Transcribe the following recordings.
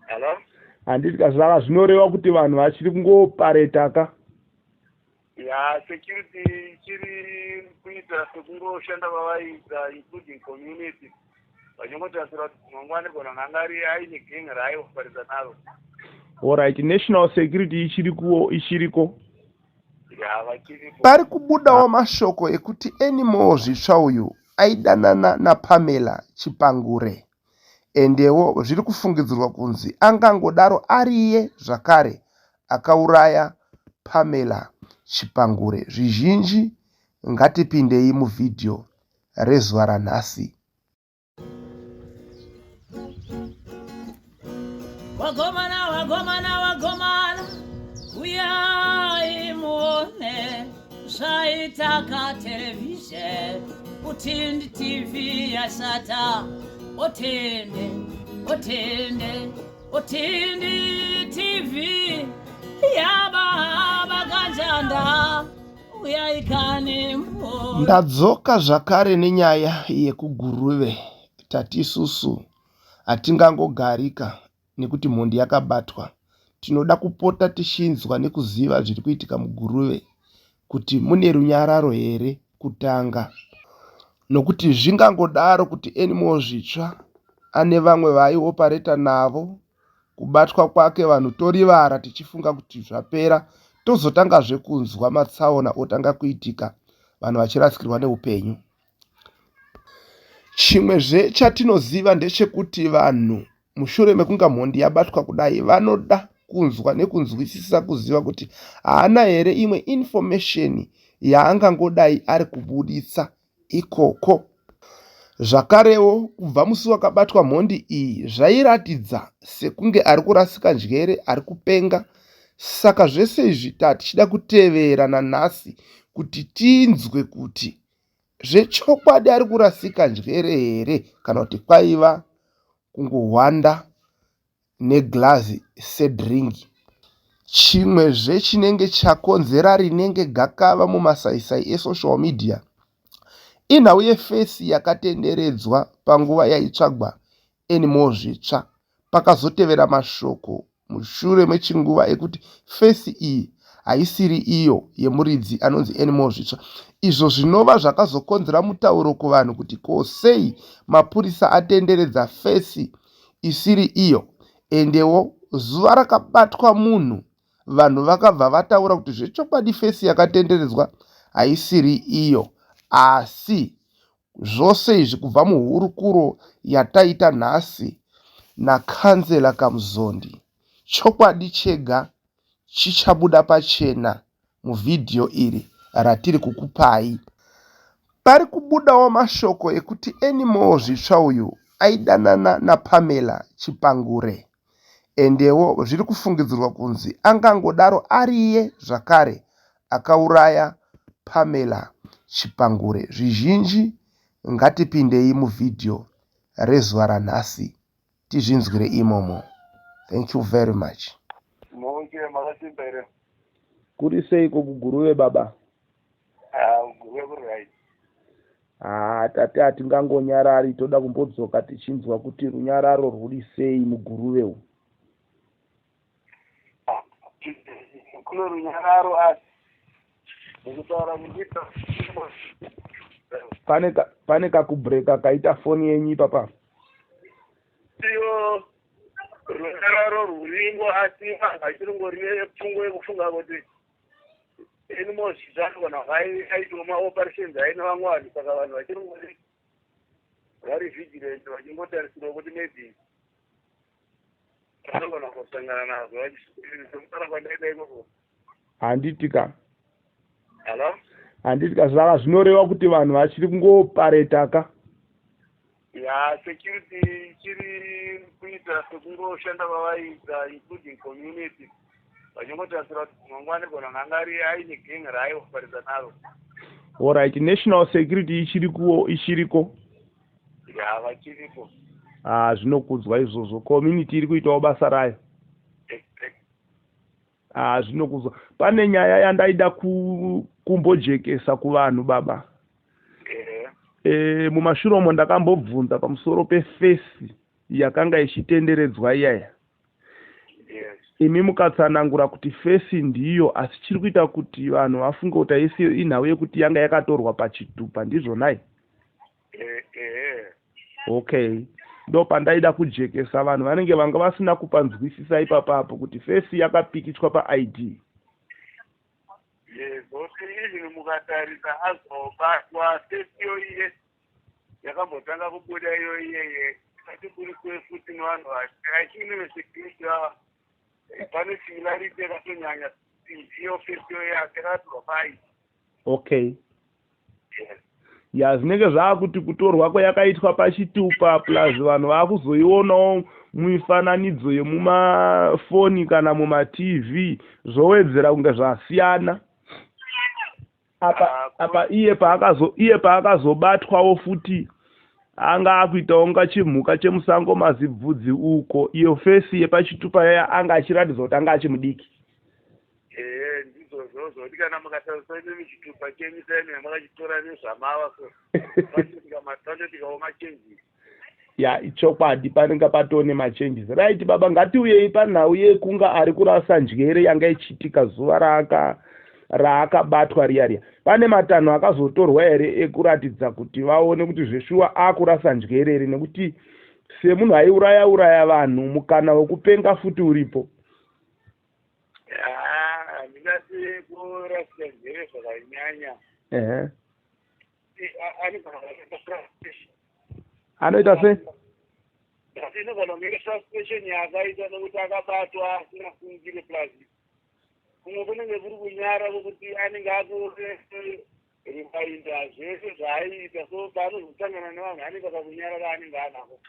Hello? Handiti ka saka zvinoreva kuti vanhu vachiri kungopareta ka? Ya, security ichiri kuita sekungoshanda kwavaiita including community. Vachingotarisira kuti mangwana gona anga ari aine gang raaiopareta naro. Alright, national security ichiriko ichiriko. Ya, vachiripo. Pari kubudawo mashoko ekuti Anymore Zvitsva uyu aidanana naPamela Chipangure. Endewo zviri kufungidzirwa kunzi angangodaro ariye zvakare akauraya Pamela Chipangure. Zvizhinji ngatipindei muvhidhiyo rezuva ranhasi. Wagomana, wagomana, wagomana, uyai muone zvaitaka television utindi tv yashata otende otende otindi tv yababa kanjanda uyai kani muone. Ndadzoka zvakare nenyaya yekuGuruve. Tati isusu hatingangogarika nekuti mhondi yakabatwa. Tinoda kupota tichinzwa nekuziva zviri kuitika muGuruve kuti mune runyararo here kutanga. Nokuti zvingangodaro kuti Anymore Zvitsva ane vamwe vaaiopareta navo kubatwa kwake vanhu torivara tichifunga kuti zvapera tozotangazve kunzwa matsaona otanga kuitika vanhu vachirasikirwa neupenyu. Chimwezve chatinoziva ndechekuti vanhu mushure mekunga mhondi yabatwa kudai vanoda kunzwa nekunzwisisa kuziva kuti haana here imwe information yaangangodai ari kubuditsa ikoko. Zvakarewo kubva musi wakabatwa mhondi iyi zvairatidza sekunge ari kurasika njere ari kupenga saka zvese izvi tatichida kutevera nanhasi kuti tinzwe kuti Zvechokwadi ari kurasika njere here kana kuti kwaiva kungohwanda neglazi sedringi? Chimwezve chinenge chakonzera rinenge gakava mumasaisai esocial media inhau yefesi yakatenderedzwa panguva yaitsvagwa Anymore Zvitsva pakazotevera mashoko mushure mechinguva ekuti fesi iyi haisiri iyo yemuridzi anonzi Anymore Zvitsva izvo zvinova zvakazokonzera mutauro kuvanhu kuti ko sei mapurisa atenderedza fesi isiri iyo endewo zuva rakabatwa munhu vanhu vakabva vataura kuti zvechokwadi fesi yakatenderedzwa haisiri iyo asi Zvose izvi kubva muhurukuro yataita nhasi naCouncillor Kamuzondi. Chokwadi chega chichabuda pachena muvhidhiyo iri ratiri kukupai. Pari kubudawo mashoko ekuti Anymore Zvitsva uyu aidanana naPamela Chipangure. Endewo zviri kufungidzirwa kunzi angangodaro ariye zvakare akauraya Pamela Chipangure. Zvizhinji ngatipindei muvhidhiyo rezuva ranhasi tizvinzwire imomo. Thank you very much. Monke makasimba here? Kuri seiko kuGuruve baba? Ah, Guruve kuri right. Haa tati hatingangonyarari toda kumbodzoka tichinzwa kuti runyararo rwuri sei muGuruve umu. Kune runyararo asi mukutaura mukuita pane ka, pane kakubreka kaita foni yenyu ipapa. Iyo runyararo rwurimo asi vanhu vachirongori nepfungwa yekufunga kuti Anymore zvizvaro kana aitwa maoperations aine vamwe vanhu saka vanhu vachiri ngori vari vigilant vachingotarisirwa kuti maybe vanogona kusangana nazvo vachisokutaura kwandaita ikoko. Handiti ka. Hello? Handiti ka saka zvinoreva kuti vanhu vachiri kungopareta ka. Ya security ichiri kuita sekungoshanda kwavaiita including community vachingotarisira kuti mangwana gona anga ari aine gang raaiopareta naro. Alright, national security ichirikuwo ichiriko? Ya vachiripo. Ah, zvinokudzwa izvozvo. Community iri kuitawo basa rayo. Exactly. Ah, zvinokudzwa. Pane nyaya yandaida ku, kumbojekesa kuvanhu baba. E, mumashure umo ndakambobvunza pamusoro pefesi yakanga ichitenderedzwa iyaya. Imi mukatsanangura kuti face ndiyo asi chiri kuita kuti vanhu vafunge kuti haisiyo inhau yekuti yanga yakatorwa pachitupa ndizvo nhai? Ehe. Okay, ndopandaida kujekesa vanhu vanenge vanga vasina kupanzwisisa ipapapo kuti face yakapikichwa paID. Yezvose even mukatarisa azobatwa face iyoiye yakambotanga kubuda iyo iyeye isati futi nevanhu vachine vesecurity ava pane similarity yakatonyanya iyo face iyo yake yakatorwa paID. Okay. Ya, zvinenge zvaakuti kutorwa kwayakaitwa pachitupa plus vanhu vaakuzoionawo mumifananidzo yemumafoni kana mumaTV zvowedzera kunge zvasiyana. Apa apa iye paakazobatwawo futi anga akuitawo kunga chimhuka chemusango mazibvudzi uko iyo face yepachitupa yaya anga achiratidza kuti anga achimudiki. Ehe, ndizvozvo zvoti kana mukatarisa imimi chitupa chenyu time yamakachitora nezvamava so panoitikawo machanges. Ya, ichokwadi, panenge patone machanges. Right baba, ngatiuyei panhau yekunga ari kurasa njere yanga ichiitika zuva raakabatwa riya riya. Pane matanho akazotorwa here ekuratidza kuti vaone kuti zveshuwa akurasa njere here, nekuti semunhu aiuraya uraya vanhu mukana wekupenga futi uripo? Handingati kurasika njere zvakanyanya. Anogona Anoita sei? Inogona kunge frustration yaakaita nekuti akabatwa asingafungire, plus kumwe kunenge kuri kunyara kwokuti anenge akurimainda zvese zvaaiita, so paanozosangana nevanhu anenge kakunyara kaanenge anako.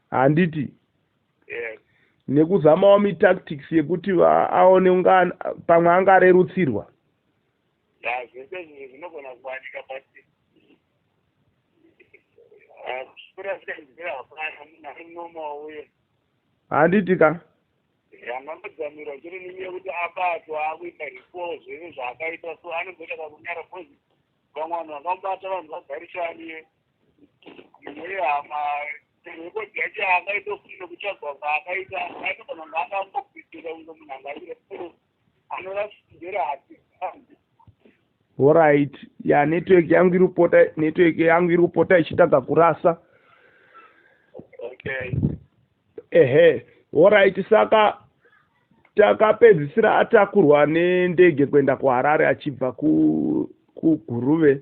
Handiti nekuzamawo mitactics yekuti aone unga pamwe angarerutsirwa. Ya, zvese izvozvo zvinogona kuwanika, but kurasika njere hapana, munhu ari normal uye. Handiti ka? Angangodzamira chiri nenyaya yekuti abatwa akuita recall zvese zvaakaita, so anomboita kakunyara because vamwe vanhu vakamubata vanhu vagarisani nehama. Rekodhi yacho yaakaita futi nekutsvagwa kwaakaita aitogona kunge akangobvisira kunge munhu anga aira anorasika hati. Alright, ya, network yangu iri kupota, network yangu iri kupota ichitanga kurasa. Ehe, alright, saka takapedzisira atakurwa nendege kuenda kuHarare achibva kuGuruve.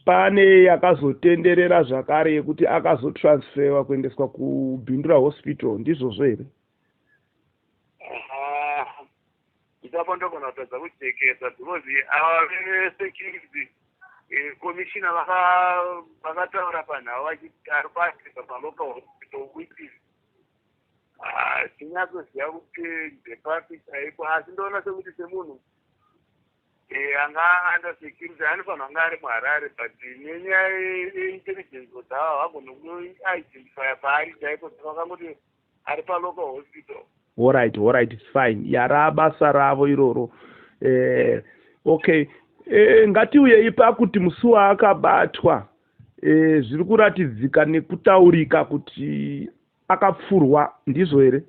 Pane yakazotenderera zvakare yekuti akazotransferwa kuendeswa kuBindura Hospital, ndizvozvo here? Ipapo ndogona kutadza kujekesa because ava vesecurity, commissioner vakataura panhau vachiti ari kuadresa palocal hospital, which is tinyatsoziva kuti ndepapi chaipo, asi ndoona sekuti semunhu anga under security anofanira kunge ari muHarare, but nenyaya yeintelligence dzava vagone kuidentifya paari chaipo, saka vakangoti ari palocal hospital. Alright, it's fine, yara basa ravo iroro. Okay, ngatiuyei pakuti musi waakabatwa, zviri kuratidzika nekutaurika kuti akapfurwa, ndizvo here?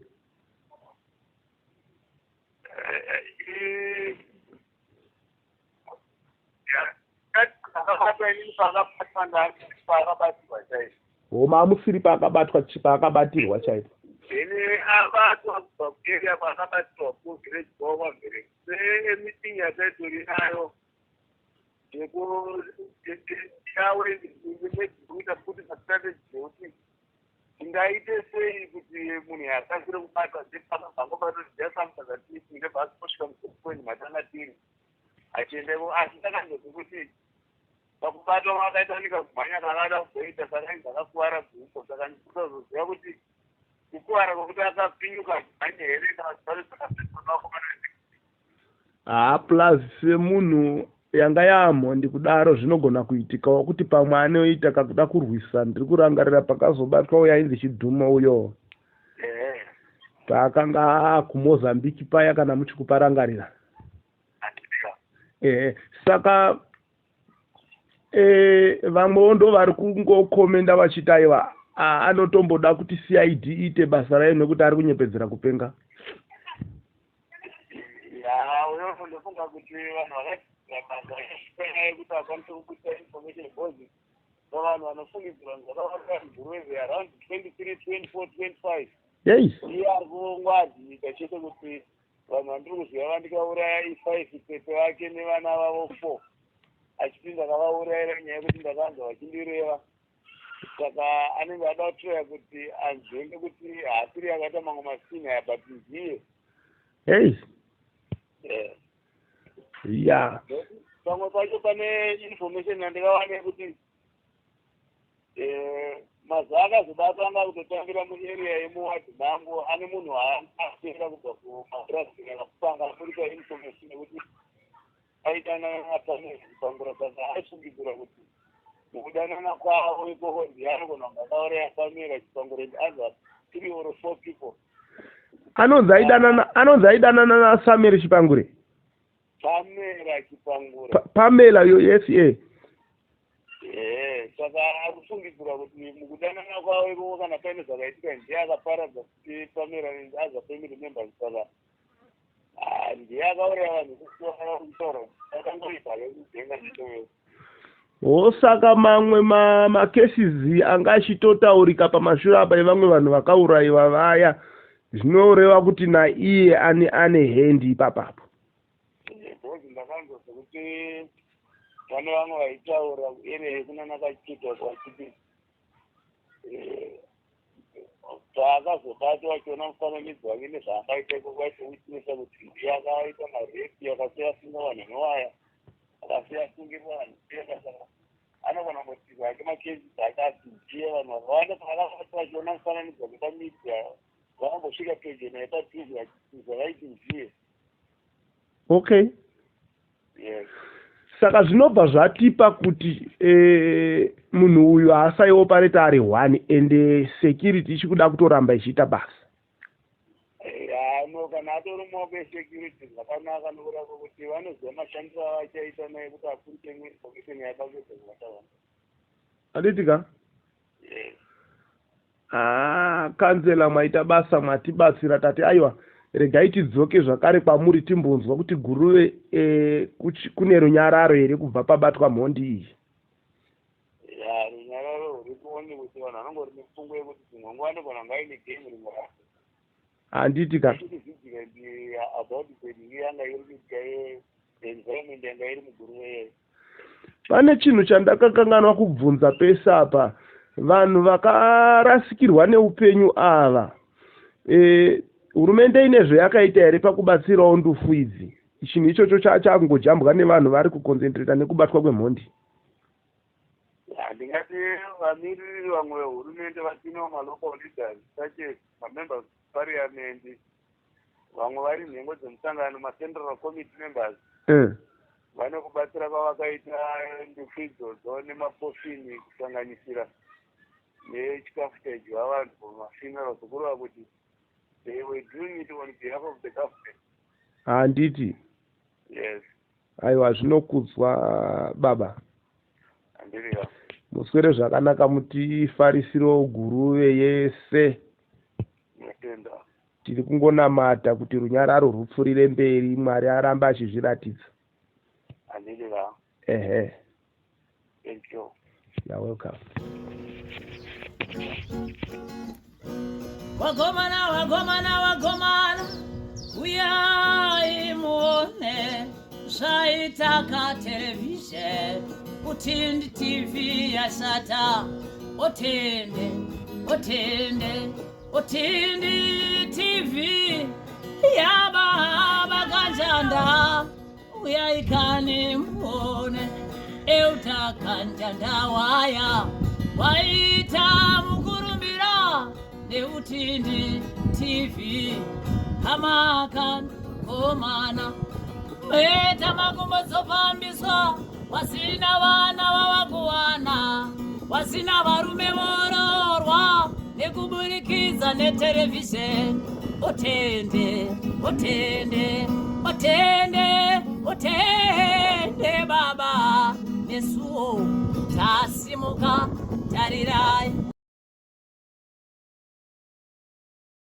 Akabatwa, inini paakabatwa paakabatirwa chaizvo. Homa, amusiri paakabatwa, paakabatirwa chaipo? Then abatwa kubva kuarea kwaakabatirwa kuvillage kwavo kwaMhereki, semeeting yataitori nayo yekuyawe kuita kuti mastrategy ekuti tingaite sei kuti munhu akasire kubatwa, ndepakabvangobatwa just after that meeting, ndobva asvika mupoint matanga tiri achiendeko, asi takanzwa kuti pakubatwa kwakaita nikakumhanya kakada kuzoita, saka inzi akakuvara gumbo, saka ndikusazoziva kuti kukuvara kwokuti akapinyuka mhanye here kana kuti pane zvakapetwa. Ha, plus semunhu yanga yamhondi kudaro zvinogona kuitikawo kuti pamwe anoita kakuda kurwisa. Ndiri kurangarira pakazobatwa uyo ainzi Chidhumo uyo paakanga akuMozambique paya, kana muchikuparangarira. Ehe, saka vamwewo ndo vari kungokomenda vachiti aiwa, anotomboda kuti CID iite basa rayo nekuti ari kunyepedzera kupenga. Ndinofunga kuti vanhu vakadzidzira basa rekuti yekuti vakwanise kubudisa information because pavanhu vanofungidzirwa kunzi vakauraya muGuruve around 23, 24, 25. Yei. Iye ari kungoadhimita chete kuti vanhu vandiri kuziva vandikauraya i5, tete vake nevana vavo 4, achiti ndakavaurayira nyaya yekuti ndakanzwa vachindireva. Saka anenge ada kutraya kuti anzvenge kuti haasiri akaita mamwe masini aya, but ndiye. Hei. Ya, pamwe pacho pane information yandikawana yekuti mazuva akazobatwa anga kutotangira muarea yemuwadhi mangu. Ane munhu waanatera kubva kumapurasiki akapanga aburika information yekuti aidanana naPamela Chipangura. Saka aifungidzira kuti mukudanana kwavo ikoko ndiye anogona kunge akauraya Pamela Chipangura and other three or four people. Anonzi aidanana naSameri Chipangure? Pamela Chipangura. Pamela yo, yes, e. Ehe, saka ari kufungidzira kuti mukudanana kwavo ikoko, kana paine zvakaitika, ndiye akaparadza kuti Pamela and other family members. Saka ndiye akauraya vanhu kutaura akangoita vekujenga chitoyo. Ho, saka mamwe macases anga achitotaurika pamashure apa evamwe vanhu vakaurayiwa vaya, zvinoreva kuti naiye ane hand ipapapo? Because ndakanzwa sekuti pane vamwe vaitaura kuarea yekunana Kachita vachiti paakazobatwa vachiona mufananidzo wake nezvaangaita ikoko, vaitowitnessa kuti ndiye akaita marape, akasiya asunga vanhu newaya, akasiya asungirwa vanhu kuenda. Saka anogona kungotirwa ake macases ake, asi ndiye. Vanhu vakawanda paakabatwa vachiona mufananidzo wake pamedia, vakambosvika pedyo naye padhuze vachitiza, vaiti ndiye. Yes. Saka zvinobva zvatipa kuti munhu uyu haasaioperate ari one, ende security ichikuda kutoramba ichiita basa. Ano kana atori mumaoko esecurity zvakanaka, nokuda kwekuti vanoziva mashandiro avachaita naye kuti akurike imwe information yakakuedza kubata vanhu. Handiti ka? Yes. Ah, councillor, mwaita basa, mwatibatsira. Tati aiwa, regai tidzoke zvakare kwamuri timbonzwa kuti Guruve kune runyararo here kubva pabatwa mhondi iyi. Ya, runyararo ruripo, only kuti vanhu vanongori nepfungwa yekuti dzimwe nguva anogona kunge aine game rimwe racho. Handiti ka? Chikuzidzika ndi about the yanga iri kuitika, environment yanga iri muGuruve iyeyo. Pane chinhu chandakakanganwa kubvunza pese apa. Vanhu vakarasikirwa neupenyu ava, hurumende ine zvayakaita here pakubatsirawo ndufu idzi? Chinhu ichocho chakungojambwa nevanhu vari kuconcentrata nekubatwa kwemhondi. Handingati vamiriri vamwe vehurumende vasinawo malocal leaders such as mamembers of parliament, vamwe vari nhengo dzemusangano, macentral committee members, vane kubatsira kwavakaita ndufu idzodzo nemapofini, kusanganisira nechikafu chaidyiwa vanhu pamafunerals, kureva kuti they were doing it on behalf of the government. Handiti? Yes. Aiwa, zvinokudzwa, baba. Handiriya. Muswere zvakanaka, mutifarisirewo Guruve yese. Notenda. Tiri kungonamata kuti runyararo rwupfuurire mberi, Mwari arambe achizviratidza. Handiriya. Ehe. Thank you. You're welcome. Wagomana, wagomana, wagomana, uyai muone zvaitaka television. Utindi TV yashata. Otende, otende, Utindi TV yababa Kanjanda, uyai kani muone Elder Kanjanda waya waita mukurumbira neUtindi TV. Hamakan komana meta makumbo dzofambiswa, wasina vana vavakuwana, wasina varume vororwa nekuburikidza neterevhizheni. Otende, otende, otende, otende baba, nesuwo tasimuka, tarirai.